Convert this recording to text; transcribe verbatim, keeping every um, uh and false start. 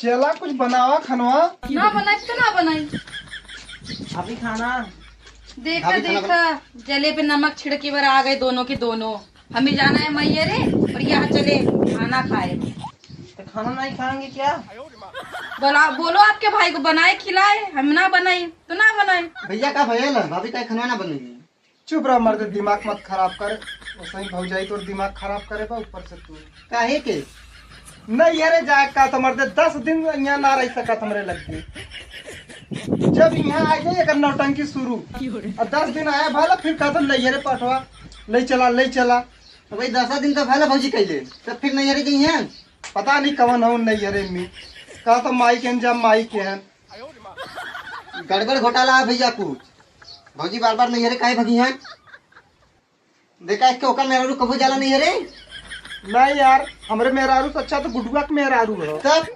चला कुछ बनावा खनवा। ना बनाई तो ना बनाई। अभी खाना। देखा, भाभी, खाना देखा, जले पे नमक छिड़के बर आ गए दोनों के दोनों। हमें जाना है मैहरे और यहाँ चले खाना खाए। तो खाना नहीं खाएंगे क्या? बोला, बोलो आपके भाई को बनाए खिलाए, हम ना बनाई तो ना बनाई। भैया का भैया ला, भाभी का खाना ना बनेगी। चुप रह मर्दे, दिमाग मत खराब कर। वैसे ही भौजाई तोर दिमाग खराब करे बा ऊपर से तू। काहे के? नैहरे जाए का तो मर्दे दस दिन यहाँ ना रह सकत हमरे लगे। जब यहाँ आ जाए एकर नौटंकी शुरू। और दस दिन आया भला फिर कहत नैहरे पठवा, ले चला, ले चला। तो भाई दस दिन तो भला भौजी कैले, तब फिर नैहरे गई हैं। पता नहीं कवन हो नैहरे में। कहा तो माई के हैं, जब माई के हैं। गड़बड़ घोटाला है भैया कुछ। भौजी बार बार नैहरे काहे भगी हैं? देखा, एक के ओकर मेहरारू कबू जाला नैहरे। नहीं यार, हमरे मेहरारू से अच्छा तो गुडुआ के मेहरारू है। तब